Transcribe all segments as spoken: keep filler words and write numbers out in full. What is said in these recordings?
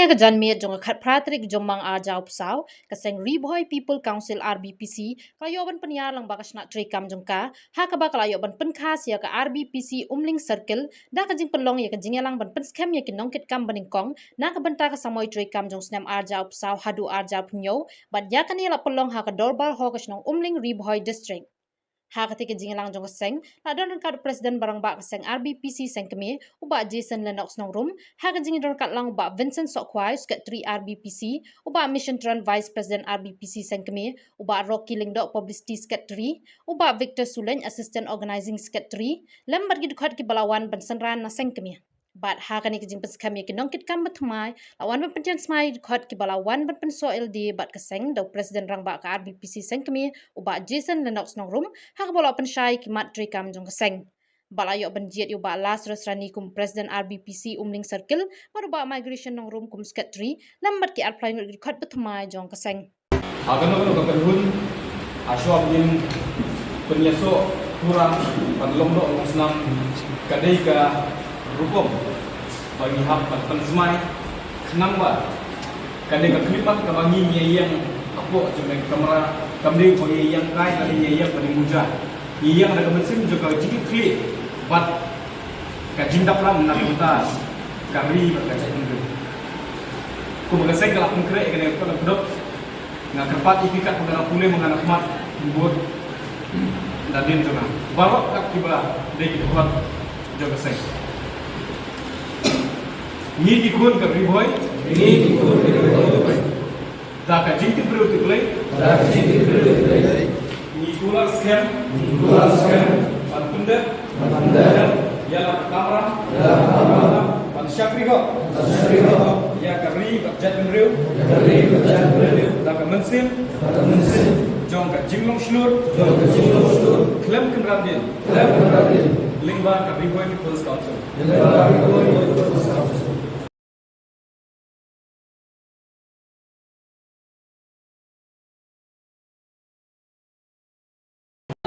Ka janmiet jong ka khatphra tarik Jymmang arhajar arphew saw, ka seng Ri Bhoi People Council R B P C ka la ïoh ban pynïar lang ba ka shnat treikam jong ka, ha kaba ka la ïoh ban pynkhas ïa ka R B P C Umling Circle da ka jingpynlong ïa ka jingïalang ban pynskhem ïa ki nongkitkam banyngkong na ka bynta ka samoi treikam jong snem arhajar arphew saw haduh arhajar arphew hynñiew, bad ïa kane la pynlong ha ka dorbar hall ka shnong Umling, Ri Bhoi District. Ha katei ka jingïalang jong ka seng la don ryngkat u President ba rangbah ka seng R B P C Sengkmie, u Bah Jason Lennox Nongrum, ha ka jingïadon ryngkat lang u Bah Vincent Sohkhwai, Secretary R B P C, u Bah Mission Tran, Vice President R B P C Sengkmie, u Bah Rocky Lyngdoh, Publicity Secretary, u Bah Victor Sulein, Assistant Organising Secretary, lem bad ki dkhot kiba la wan ban synran na Sengkmie. Bad ha kane ka jingpynskhem ïa ki nongkitkam bathymmai, la wan ban pyntian smai ïa ki dkhot kiba la wan ban pynsoh ïalade bad ka seng da u President rangbah ka R B P C Sengkmie, u Bah Jason Lennox Nongrum, ha kaba la pynshai ïa ki mat treikam jong ka seng. Bad la ïoh ban jied ïa u Bah Lazarus Rani kum President R B P C Umling Circle, bad u Bah Migration Nongrum kum Secretary, lem bad ki arphew lai ngut ki dkhot bathymmai jong ka seng. Ha kano kano ka kynhun, ha shwa ba ngin pynïasoh pura ban long doh long snam, ka dei ka rukom ba ngi hap ban pynsmai, khnang ba ka dei ka khyllipmat kaba ngi ngi ïeng hapoh jong ka kamra, kam dei ba ngi ïeng kai, ka dei ngi ïeng ba dei muja. Ngi ïeng da ka mynsiem jong ka jingkitkhlieh bad ka jingdap ram na ka bynta ka ri bad ka jaitbynriew. Kumba ka seng ka la pynkhreh ïa kane ka khyllipmat, nga kyrpad ïa phi kat ba nga la pule ma nga na khmat, bud da dien jong nga. Baroh kat kiba dei ki dkhot jong ka seng. Ngi ki khun ka Ri Bhoi. Ngi ki khun ka Ri Bhoi. Da ka jingtip briew tip Blei. Da ka jingtip briew tip Blei. Ngi kular skhem. Ngi kular skhem. Ban pyndep. Ban pyndep. Ïa la ka kamram. Ïa la ka kamram. Ban shakri hok. Ban shakri hok. Ïa ka ri bad jaitbynriew. Ïa ka ri bad jaitbynriew. Da ka mynsiem. Da ka mynsiem. Jong ka jinglong shlur. Jong ka jinglong shlur. Khlem kynran dien. Khlem kynran dien. Lyngba ka Ri Bhoi People's Council. Lyngba ka Ri Bhoi People's Council.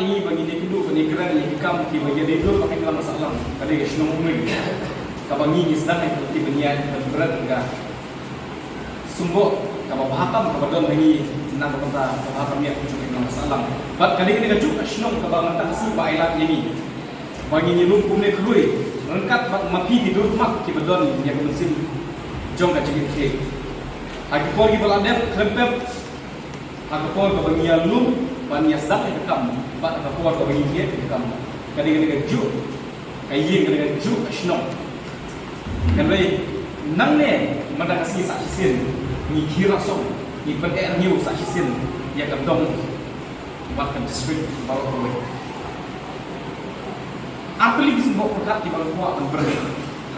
Ngi ba ngin ïakynduh ban ïakren ïa ki kam kiba ïadei bad ka imlang sahlang, ka dei ka shnong Umling. Kaba ngi ngi sdang ïa ka lynti ban ïaid ban bret, ka symboh kaba bha tam kaba don ha ngi na ka bynta ka bha tam ïa ka imlang sahlang. Bad ka dei ka dei kajuh ka shnong kaba mynta ka sngi ba ai lad ïa ngi. Ba ngin ïalum kumne khlem ryngkat bad ma phi ki dur khmat kiba don ïa ka mynsiem jong ka jingkitkhlieh. Ha ki por kiba la dep khlem pep, ha ka por kaba ngi ïalum ban ïa sdang ïa ka kam, bad ha ka por kaba ngi ïa ka kam, ka dei ka dei kajuh ka ïing, ka dei kajuh ka shnong. Hynrei nangne mynta ka sngi sa shisien ngi khie rasong, ngi pyneh rngiew sa shisien ïa ka dong bad ka district baroh kawei. Ar tylli ki symboh pyrkhat kiba nga kwah ban bret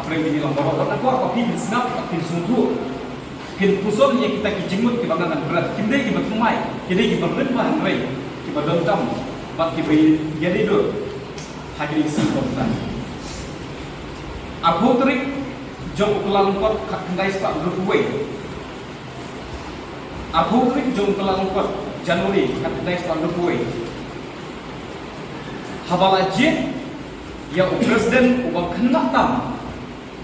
hapdeng kine lang baroh, bad nga kwah ba phin sngap, ba phin sngewthuh, phin puson ïa kita ki jingmut kiba nga ngan bret. Kim dei kiba thymmai, ki dei kiba rit bha, hynrei kiba donkam bad kiba ïadei dur ha kine ki symboh pyrkhat. Arphew tarik jong u Kyllalyngkot khatkhyndai spah hynriewphew wei. Arphew tarik jong u Kyllalyngkot, January, khatkhyndai spah hynriewphew wei, haba la jied ïa u President uba khynnah tam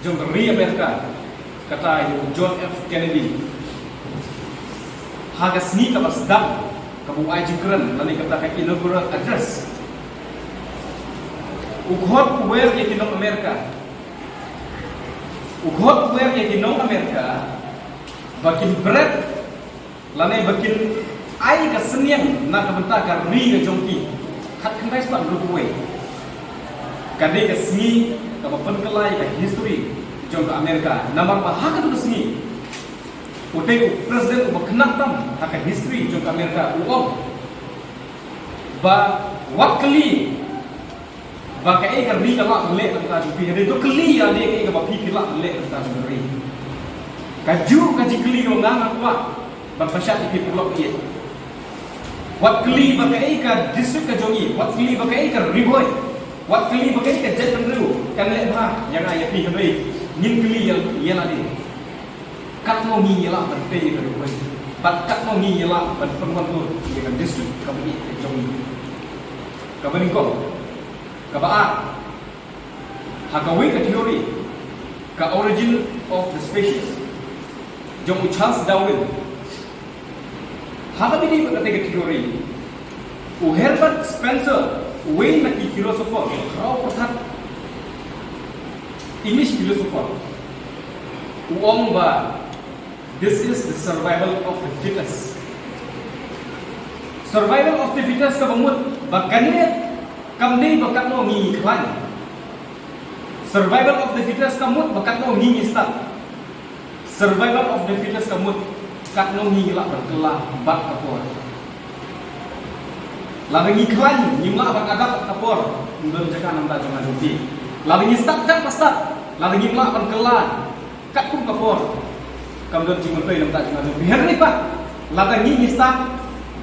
jong ka ri America, kata ïa u John F Kennedy, ha ka sngi kaba sdang kaba u ai jingkren lane kata ka inaugural address, u khot u wer ïa ki nong America. U khot u wer ïa ki nong America ba kin bret lane ba kin ai ka synñiang na ka bynta ka ri ka jong ki. Khatkhyndai spah hynriewphew wei, ka dei ka sngi kaba pynkylla ïa ka history jong ka America. Namar ba ha katu ka sngi utei u President uba khynnah tam ha ka history jong ka America u ong ba wat kylli ba kaei ka ri ka lah ban leh na ka bynta jong phi, hynrei to kylli ïa lade kaei kaba phi phi lah ban leh na ka bynta jong ka ri. Kajuh ka jingkylli kaba nga nga kwah ban pynshai ïa phi paralok ïeit. Wat kylli ba kaei ka district ka jong ngi, wat kylli ba kaei ka Ri Bhoi, wat kylli ba kaei ka jaitbynriew kan leh bha ïa nga ïa phi, hynrei ngin kylli ïa, ïa lade. Katno ngi ngi lah ban peit ïa ka Ri Bhoi, bad katno ngi ngi lah ban pynwandur ïa ka district kaba ïeit ka jong ngi. Kaba nyngkong. Kaba ar, ha kawei ka theory, ka origin of the species, jong u Charles Darwin. Ha kaba ïadei bad kata ka theory, u Herbert Spencer, uwei na ki philosopher khraw pyrkhat, English philosopher, u ong ba, "This is the survival of the fittest." Survival of the fittest kaba mut ba kane kam dei ba katno ngi khlaiñ. Survival of the fittest ka mut ba katno ngi ngi stad. Survival of the fittest ka mut katno ngi ngi lah ban kylla bad ka por. Lada ngi khlaiñ, ngim lah ban adapt ka por, ym don jaka na bynta jong nga jong phi. Lada ngi stad kat ba stad, lada ngim lah ban kylla katkum ka por, kam don jingmyntoi na bynta jong nga jong phi. Hynrei pat lada ngi ngi stad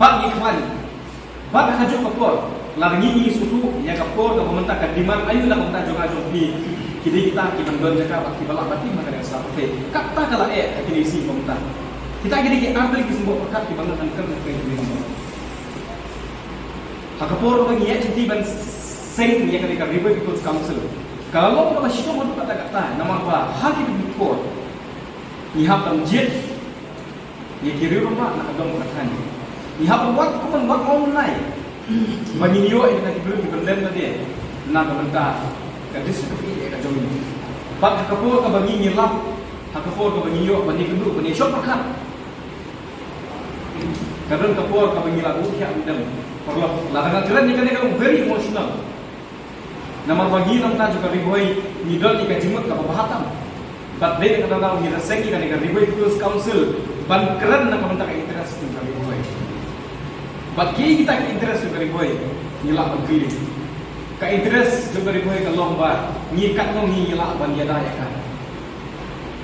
bad ngi khlaiñ bad ha kajuh ka por, lada ngi ngi sngewthuh ïa ka por kaba mynta ka demand aïu na ka bynta jong nga jong phi, ki dei kita kiban don jaka bad kiba lah ban im ha kane ka sla pyrthei. Kata ka la eh ha kine ki sngi ba mynta. Kita ki dei ki artylli ki symboh pyrkhat kiba nga kyrmen ha kane ka sla. Ha ka por ba ngi ïaid lynti ban seng ïa kane ka Ri Bhoi People's Council, ka la long kaba shitom haduh katta katta, namar ba ha kine ki por ngi hap ban jied ïa ki riew rangbah na ka dong ka thaiñ. Ngi hap ban wad kumno ban wad online ba ngin ïoh ïa kita ki briew kiban leh lade na ka bynta ka district of India ka jong ngi. Bad ha ka por kaba ngi ngi lap, ha ka por kaba ngi ïoh ban ïakynduh ban ïashong pyrkhat, ka don ka por kaba ngi la buh thiah ban dem. Paralok, lada nga kren ïa kane ka long very emotional. Namar ba ngi na bynta jong ka Ri Bhoi ngi don ïa ka jingmut kaba bha tam. Bad dei na kata ka daw ngi la seng ïa kane ka Ri Bhoi People's Council ban kren na ka bynta ka interest jong ka Ri Bhoi. Bad kiei kita ki interest jong ka Ri Bhoi ngi lah ban kylli. Ka interest jong ka Ri Bhoi ka long ba ngi katno ngi lah ban ïada ïa ka.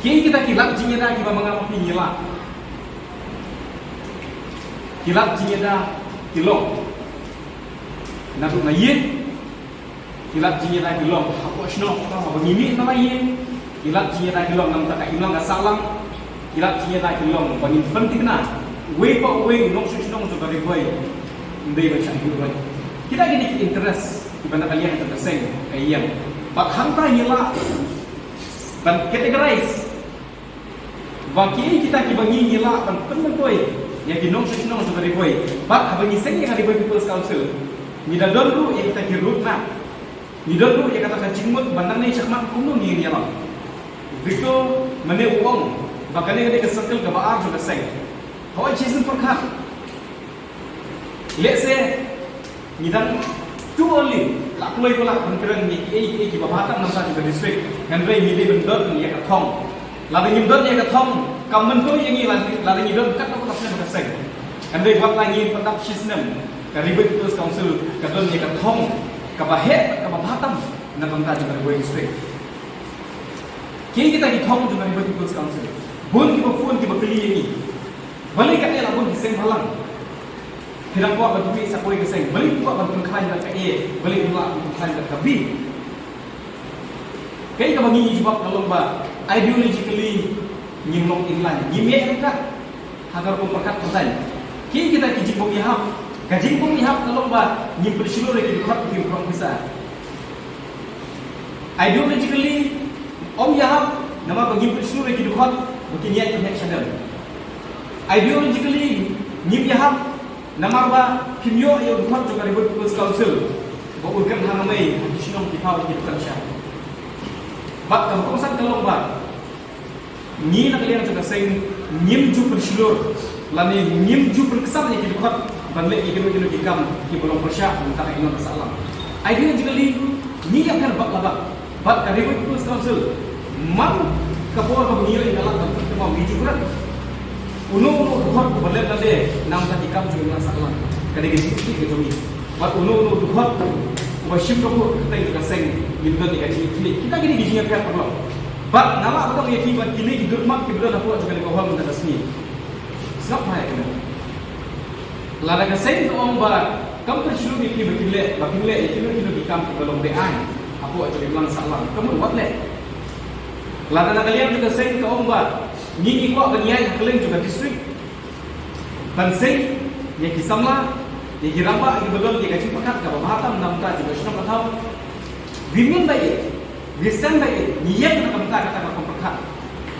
Kiei kita ki lad jingïada kiba ma nga ma phi ngi lah. Ki lad jingïada ki long naduh na ïing. Ki lad jingïada ki long hapoh shnong, haba ngi mih na la ïing. Ki lad jingïada ki long na bynta ka imlang ka sahlang. Ki lad jingïada ki long ba ngin pynthikna uwei pa uwei u nongshong shnong jong ka Ri Bhoi. Ym dei ban shah ïuh ruh. Kita ki dei ki interest kiba na ka liang jong ka seng ka ïing. Bad hangta ngi lah ban categorize ba kiei kita kiba ngi ngi lah ban pynmyntoi ïa ki nongshong shnong jong ka Ri Bhoi. Bad haba ngi seng ïa ka Ri Bhoi People's Council, ngi da don ruh ïa kita ki roadmap. Ngi don ruh ïa kata ka jingmut ba nangne shakhmat kumno ngin ïalam. Victor mynne u ong ba kane ka dei ka circle kaba ar jong ka seng. Hooid, shisien pyrkhat. Lehse ngi dang too early, la kloi palat ban kren ïa kiei kiei kiba bha tam na bynta jong ka district. Hynrei ngi dei ban don ïa ka thong. Lada ngim don ïa ka thong, kam myntoi ïa ngi lada, lada ngi don katno katno snem ha ka seng. Hynrei wat la ngi pyndap shi snem, ka Ri Bhoi People's Council ka don ïa ka thong kaba heh, kaba bha tam na bynta jong ka Ri Bhoi District. Kiei kita ki thong jong ka Ri Bhoi People's Council? Bun kiba phone kiba kylli ïa ngi. Balei katne la bun ki seng bhalang? Phi dang kwah ban pynmih sa kawei ka seng? Balei phi kwah ban pynkhlaiñ bad ka A? Balei phi kwah ban pynkhlaiñ bad ka B? Kaei kaba ngi ngi jubab ka long ba ideologically ngim long in line, ngim ïaid ryngkat ha ka rukom pyrkhat pyrthei. Kiei kita ki jingbym ïahap? Ka jingbym ïahap ka long ba ngim pynshlur ïa ki dkhot ba kim pynlong pisa. Ideologically ym ïahap namar ba ngim pynshlur ïa ki dkhot ba kin ïaid pynheh shadem. Ideologically ngim ïahap namar ba phim ïoh ïa u dkhot jong ka Ri Bhoi People's Council ba un kren hangne ha ki shnong ki thaw ki dkhot sha. Bad ka hukum san ka long ba ngi na ka liang jong ka seng ngim ju pynshlur lane ngim ju pynksan ïa ki dkhot ban leh ïa kino kino ki kam kiba long pyrshah na ka imlang ka sahlang. Ideologically ngi ïapher bad la bad. Bad ka Ri Bhoi People's Council man ka por ba ngi ïoh ïa ka lad ban pynkynmaw ngi ju kren. Uno uno u dkhot uba leh lade na bynta ki kam jong ka imlang sahlang ka dei ka jingkit ka jong ngi. Bad uno uno u dkhot uba shim ka buh ka kyrteng jong ka seng ngin don ïa ka jingkit. Kita ki dei ki jingïapher paralok. Bad nga lah ban ong ïa ki ba kine ki dkhot kiba don hapoh jong kane ka hall mynta ka sngi. Sngap bha ïa kane. Lada ka seng ka ong ba kam pynshlur ïa ki ba kin leh, ba kin leh ïa kino kino ki kam kiba long beaiñ hapoh jong ka imlang sahlang, ka mut wat leh. Lada na ka liang jong ka seng ka ong ba ngi ngi kwah ban ïaid ha kylleng jong ka district ban seng ïa ki samla, ïa ki rangbah kiba don ïa ka jingpyrkhat kaba bha tam na bynta jong ka shnong ka thaw. We mean by it, we stand by it, ngi ïeng na ka bynta kata ka rukom pyrkhat.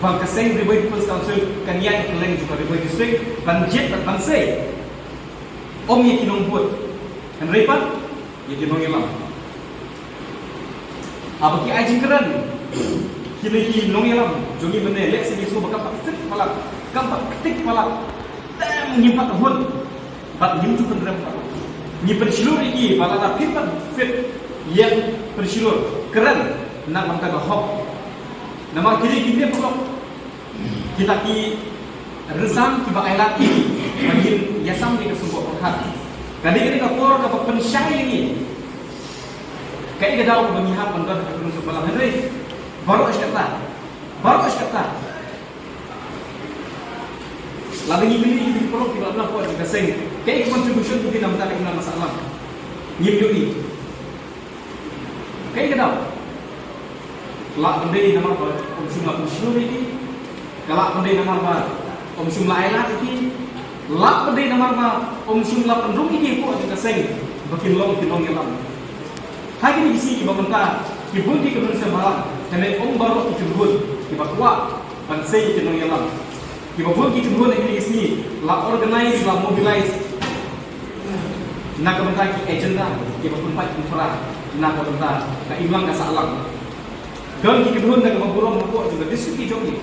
Ba ka seng Ri Bhoi People's Council kan ïaid kylleng jong ka Ri Bhoi District ban jied bad ban sei. Ym ïa ki nongbud, hynrei pat ïa ki nongïalam. Haba ki ai jingkren kine ki nongïalam jong ngi mynne, lehse ngi sngew ba kam pat ktik palat, kam pat ktik palat. Tang ngim pat hun. Bad ngim ju pynrem pat. Ngi pynshlur ïa ki ba lada phi pat fit ïa pynshlur, kren na ka bynta ka hok. Namar kine ki dei paralok, kita ki rynsan kiba ailad ïa ngi ba ngin ïasam ïa ka symboh pyrkhat. Ka dei kane ka por kaba pynshai ïa ngi. Kaei ka daw kaba ngi hap ban don ha ka pynrung symbai, hynrei baroh shi katta, baroh shi katta, lada ngi kylli ïa ki paralok kiba la poi ha ka seng, kaei ka contribution jong ki na ka bynta ka imlang ka sahlang, ngim ïohi. Kaei ka daw? Lah ban dei namar ba ym shym la pynshlur ïa ki. Ka lah ban dei namar ba ym shym la ailad ïa ki. Lah ban dei namar ba ym shym la pynrung ïa ki hapoh jong ka seng ba kin long ki nongïalam. Ha kine ki sngi kiba mynta, ki bun ki kynhun seng bhalang, kane ym baroh ki kynhun kiba kwah ban sei ïa ki nongïalam. Kiba bun ki kynhun ha kine ki sngi la organize, la mobilize na ka bynta ki agenda kiba pynpait pynpra na ka bynta ka imlang ka sahlang. Don ki kynhun na kaba burom hapoh jong ka district ki jong ngi,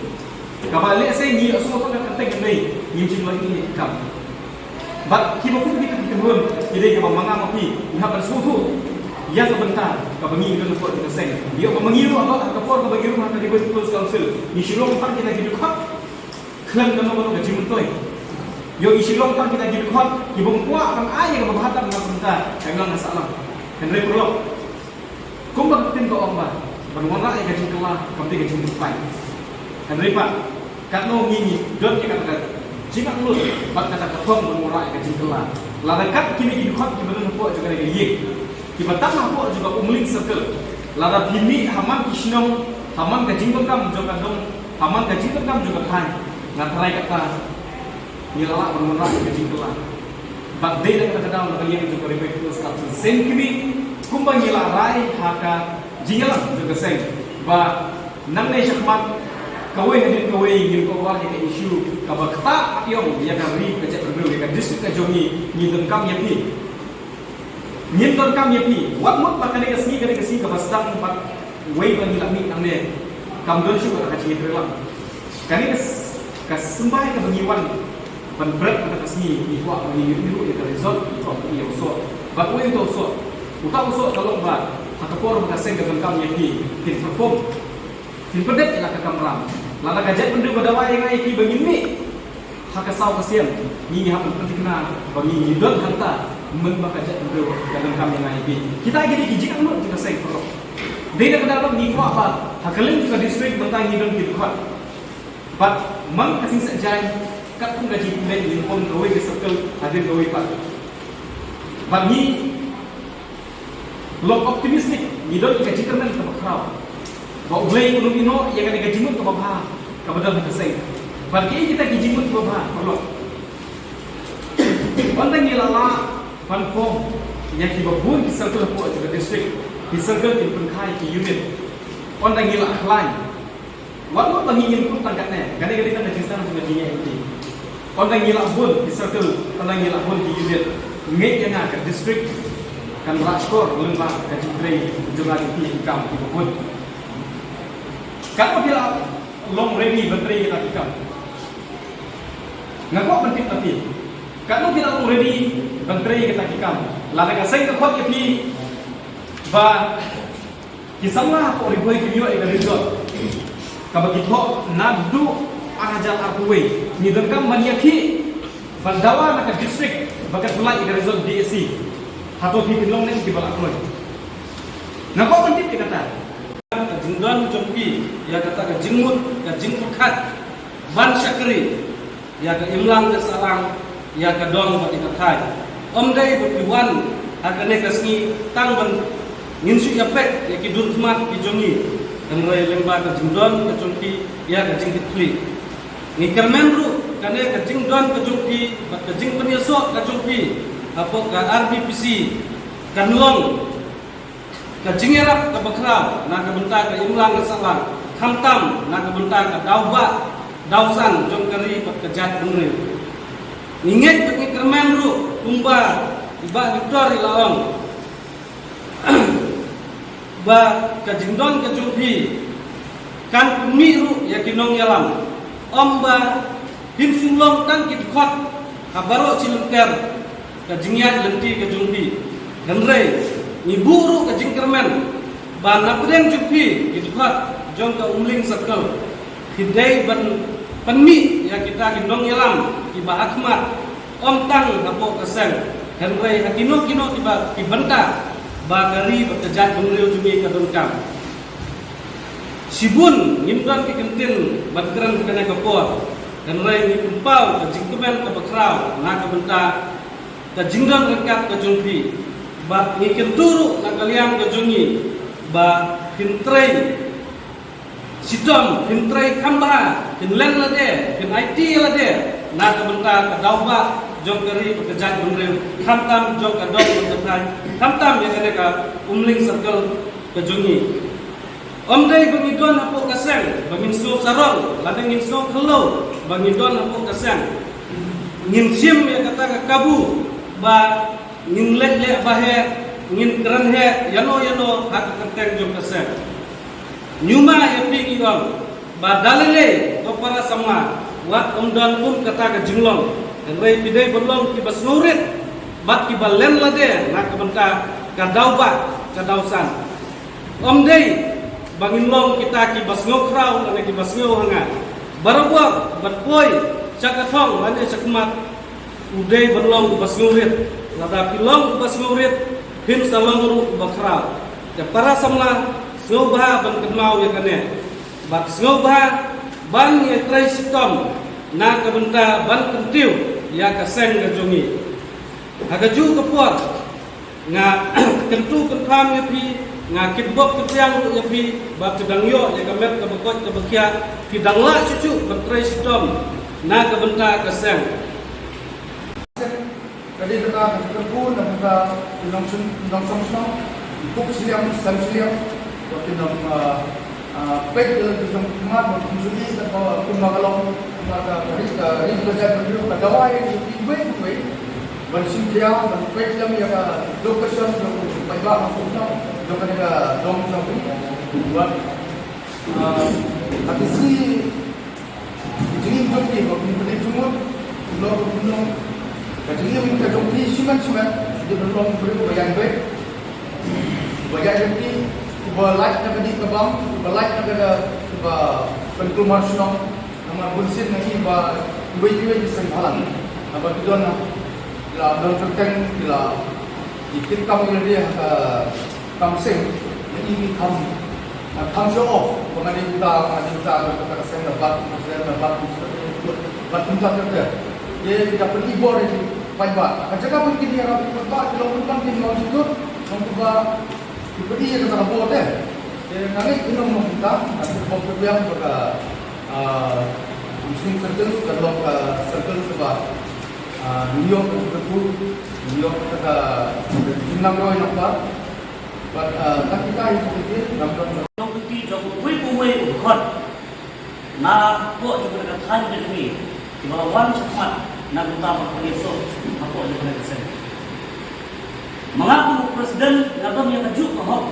kaba lehse ngi ïohsngew tang ka kyrteng, hynrei ngim shym la ïohi ïa ki kam. Bad kiba kum kita ki kynhun ki dei kiba ma nga ma phi ngi hap ban sngewthuh ïa ka bynta kaba ngi don hapoh jong ka seng. Ïoh ba ma ngi ruh ha ka por kaba ngi rung ha ka Ri Bhoi People's Council, ngi shu long tang kita ki dkhot khlem kano kano ka jingmyntoi. Ïoh ngi shu long tang kita ki dkhot kiba ym kwah ban ai ïa kaba bha tam na ka bynta ka imlang ka sahlang. Hynrei paralok, kumba ka ktien ka ong ba ban wanrah ïa ka jingkylla kam dei ka jingmyntoi. Hynrei pat katno ngi ngi don ïa kata ka jingangnud bad kata ka thong ban wanrah ïa ka jingkylla. Lada kat kine ki dkhot kiba don hapoh jong kane ka ïing, kiba tang hapoh jong ka Umling Circle, lada phi mih ha man ki shnong, ha man ka jingdonkam jong ka dong, ha man ka jingdonkam jong ka thaiñ, nga tharai kata ngi la lah ban wanrah ïa ka jingkylla. Bad dei na kata ka daw na ka liang jong ka Ri Bhoi People's Council Seng Kmie, kumba ngi la rai ha ka jingïalang jong ka seng, ba nangne shakhmat kawei hadien kawei ngin cover ïa ka issue kaba ktah ïong ïa ka ri, ka jaitbynriew, ïa ka district ka jong ngi. Ngi donkam ïa phi, ngin donkam ïa phi. Wat mut ba kane ka sngi, kane ka sngi kaba sdang bad wei ba ngi la mih nangne, kam don shuh kata ka jingïatreilang. Kane ka s-, ka symbai kaba ngi wan ban bret kata ka sngi, ngi kwah ba ngin ïohi ruh ïa ka result, ngi kwah ban ïohi ïa u soh. Bad uei uta u soh? Uta u soh ka long ba ha ka por ba ka seng ka donkam ïa phi, phin perform, phin pyndep ïa la ka kamram. Lada ka jaitbynriew ka dawa ïa nga ïa phi ba ngin mih ha ka saw ka sien, ngi ngi hap ban pynthikna ba ngi ngi don hangta, mynba ka jaitbynriew ka donkam ïa nga ïa phi. Kita ki dei ki jingangnud jong ka seng, paralok. Dei na ka daw ngi kwah ba ha kylleng jong ka district mynta ngi don ki dkhot. Bad man ka seng Saitjaiñ, katkum ka jingkmen, ngin pom kawei ka circle hadien kawei pat. Bad ngi long optimistic, ngi don ka jingkyrmen kaba khraw ba U Blei un ïehnoh ïa kane ka jingmut kaba bha kaba don ha ka seng. Bad kiei kita ki jingmut kaba bha, paralok? Ynda ngi la lah ban form ïa kiba bun ki circle hapoh jong ka district, ki circle kin pynkha ïa ki unit. Ynda ngi la khlaiñ, wat mut ba ngi ngin kut tang katne, kane ka dei tang ka jingsdang jong ka jingïaid lynti. Ynda ngi la bun ki circle, ynda ngi la bun ki unit, ngeit ïa nga ka district kan rah shkor lyngba ka jingtrei jong nga jong phi ïa ki kam kiba bun. Katno phi la long ready ban trei ïa kita ki kam? Nga kwah ban tip na phi, katno phi la long ready ban trei ïa kita ki kam? Lada ka seng ka khot ïa phi ba ki samla hapoh Ri Bhoi kin ïoh ïa ka result kaba ki thoh naduh ar hajar arphew wei, ngi donkam ban ïakhih ban dawa na ka district ba kan pynlait ïa ka result D A C. Hato phi phin long ne kiba la kloi? Nga kwah ban tip ïa kata. Ka jingdon jong phi ïa kata ka jingmut, ka jingpyrkhat ban shakri ïa ka imlang ka sahlang, ïa ka dong bad ïa ka thaiñ. Ym dei ba phi wan ha kane ka sngi tang ban ngin shu ïapeit ïa ki dur khmat ki jong ngi, hynrei lyngba ka jingdon ka jong phi ïa ka jingkitkhlieh. Ngi kyrmen ruh kane ka jingdon ka jong phi bad ka jingpynïasoh ka jong phi hapoh ka R B P C kan long ka jingïarap kaba khraw na ka bynta ka imlang ka sahlang. Khamtam na ka bynta ka daw bah daw san jong ka ri bad ka jaitbynriew. Ngi ngeit bad ngi kyrmen ruh kumba i Bah Victor i la ong ba ka jingdon ka jong phi kan pynmih ruh ïa ki nongïalam. Ym ba phin shu long tang ki dkhot ha baroh shi lynter ka jingïaid lynti ka jong phi. Hynrei ngi buh ruh ka jingkyrmen ba na pdeng jong phi ki dkhot jong ka Umling Circle, phi dei ban pynmih ïa kita ki nongïalam kiba hakhmat, ym tang hapoh ka seng, hynrei ha kino kino kiba ki bynta ba ka ri bad ka jaitbynriew jong ngi ka donkam. Shibun ngim don ki kyntien ban kren ha kane ka por, hynrei ngi pynpaw ka jingkmen kaba khraw na ka bynta ka jingdon ryngkat ka jong phi. Bad ngi kyntu ruh na ka liang ka jong ngi ba phin trei shitom, phin trei kham bha, phin len lade, phin aiti lade na ka bynta ka daw bah jong ka ri bad ka jaitbynriew, khamtam jong ka dong bad ka thaiñ, khamtam ïa kane ka Umling Circle ka jong ngi. Ym dei ba ngi don hapoh ka seng ba ngin sngew sarong lane ngin sngew khloo ba ngi don hapoh ka seng. Ngin shim ïa kata ka kabu ba ngin leh leh ba heh, ngin kren heh ïano ïano ha ka kyrteng jong ka seng. Ñiuma ïa phi ngi ong ba da lei lei ko para samla, wat ym don kum kata ka jinglong, hynrei phi dei ban long kiba sngewrit bad kiba len lade na ka bynta ka daw bah ka daw san. Ym dei ba ngin long kita kiba sngew khraw lane kiba sngew ha nga. Barabor ban poi sha ka thong lane sha khmat, u dei ban long uba sngewrit. Lada phi long uba sngewrit, phin sa long ruh uba khraw. Te para samla, sngewbha ban kynmaw ïa kane bad sngewbha ban ïatrei shitom na ka bynta ban kyntiew ïa ka seng ka jong ngi. Ha kajuh ka por nga kyntu kynpham ïa phi, nga kitbok kyntiang ruh ïa phi ba phi dang ïoh ïa ka met kaba koit kaba khiah, phi dang lah shuh shuh ban trei shitom na ka bynta ka seng. Ka dei kata ka jingkyrkhu na ka bynta ki nongshong, nongshong shnong, ki kup shiliang, sem shiliang, ba kin ym, ah, ah, peit ïa la ki jong ki khmat, ba kin shu ïohi kumba ka long, kumba ka ri, ka ri ka jaitbynriew ka dawa ïa kiwei kiwei ban shim khia, ban peit lem ïa ka location jong u paidbah, jong ka dong jong u. Bad, ah, ka dei shi Ka jingim jong ki ba kin pynleit jingmut, kin long, kin long. Ka jingim ka jong ki shimet shimet, ki ban long briew ba ïaid beit, ba ïaid beit, kiba lait na ka dih ka bam, kiba lait na ka, kiba pynkulmar shnong. Namar bun sien nga i ba kiwei kiwei ki seng bhalang, naba ki don na, ki la don kyrteng, ki la, ki kit kam ki la dei ha ka kam seng, nga i ki kham, nga kham show off ba nga dei uta, nga dei uta, nga dei uta ka seng, nga bat, nga seng, nga bat, nga seng, nga bat uta ter ter. Te ki da pyni bor ïa ki paidbah. Ha ka jaka ban kine ki paidbah ki long pynban ki nongshong shnong, nongtbah, ki pyni ïa kata ka bor te. Te nga ngeit ki nongtbah, nga ngeit bor pynbiang ba ka, ah, Muslim circle ka long ka circle kaba, ah, New York ka circle, New York ka, ka jinglam roi nongtbah. Bad, ah, ka kita ïa kita ki nongtbah. Nongtbah jong uwei pa uwei u dkhot napoh jong ka thaiñ ka jong ngi, kiba la wan shakhmat na ka bynta ban pynïasoh hapoh jong ka seng. Ma nga kum u president nga don ïa kajuh ka hok.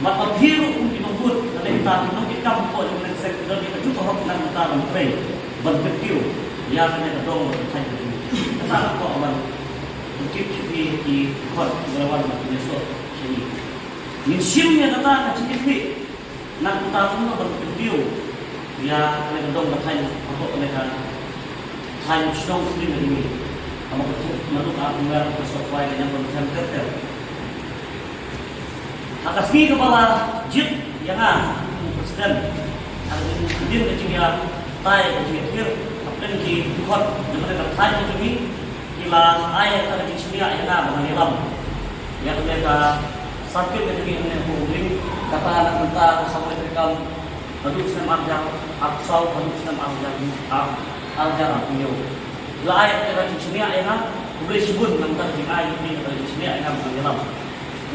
Bad ma phi ruh kum ki nongbud, lane kita ki nongkitkam hapoh jong ka seng, ki don ïa kajuh ka hok na ka bynta ban trei, ban kyntiew ïa kane ka dong bad ka thaiñ ka jong ngi. Kata ka hok ban pyntip sha phi ki dkhot kiba la wan ban pynïasoh sha ngi. Ngin shim ïa kata ka jingkitkhlieh. Na ka bynta kumno ban kyntiew ïa kane ka dong ka thaiñ, hapoh kane ka thaiñ shnong Umling ka jong ngi. Kaba ka thup naduh ka Ap Nongwer, ka Sohkhwai, ka Ñiangpynbeit ter ter. Ha ka sngi kaba la jied ïa nga kum u president, ha ka jingim ka jingïatai ka jingïathir hapdeng ki dkhot jong kane ka thaiñ ka jong ngi, ki la ai ïa ka jingshaniah ïa nga ba ngan ïalam ïa kane ka circle ka jong ngi hangne ha Umling, kata na ka bynta ka samoi treikam naduh snem ar hajar arphew saw haduh snem ar hajar, ar, ar hajar arphew hynñiew. La ai ïa ka jingshaniah ïa nga, khublei shibun na ka bynta ka jingai jong phi, ka jingshaniah ïa nga ba ngan ïalam.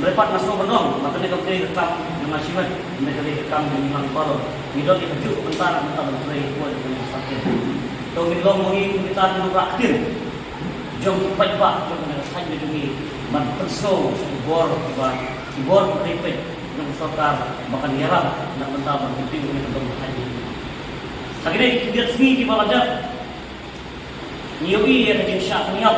Hynrei pat nga sngew ban ong ba kane kam dei ka kam jong nga shimet, hynrei ka dei ka kam jong ngi lang baroh. Ngi don ïa kajuh ka bynta na ka bynta ban trei ïa ka burom jong ka Jingsngewsih. To ngin long ma ngi kumta ki nongrah ktien jong ki paidbah jong kane ka thaiñ jong ngi ban pynsngew sha ki bor kiba, ki bor kiba dei peit jong ka sorkar ba kan ïarap na ka bynta ban kyntiew ïa ka dong ka thaiñ jong ngi. Ha kine ki khyndiat sngi kiba la dep, ngi ïohi ïa ka jingshah pynïap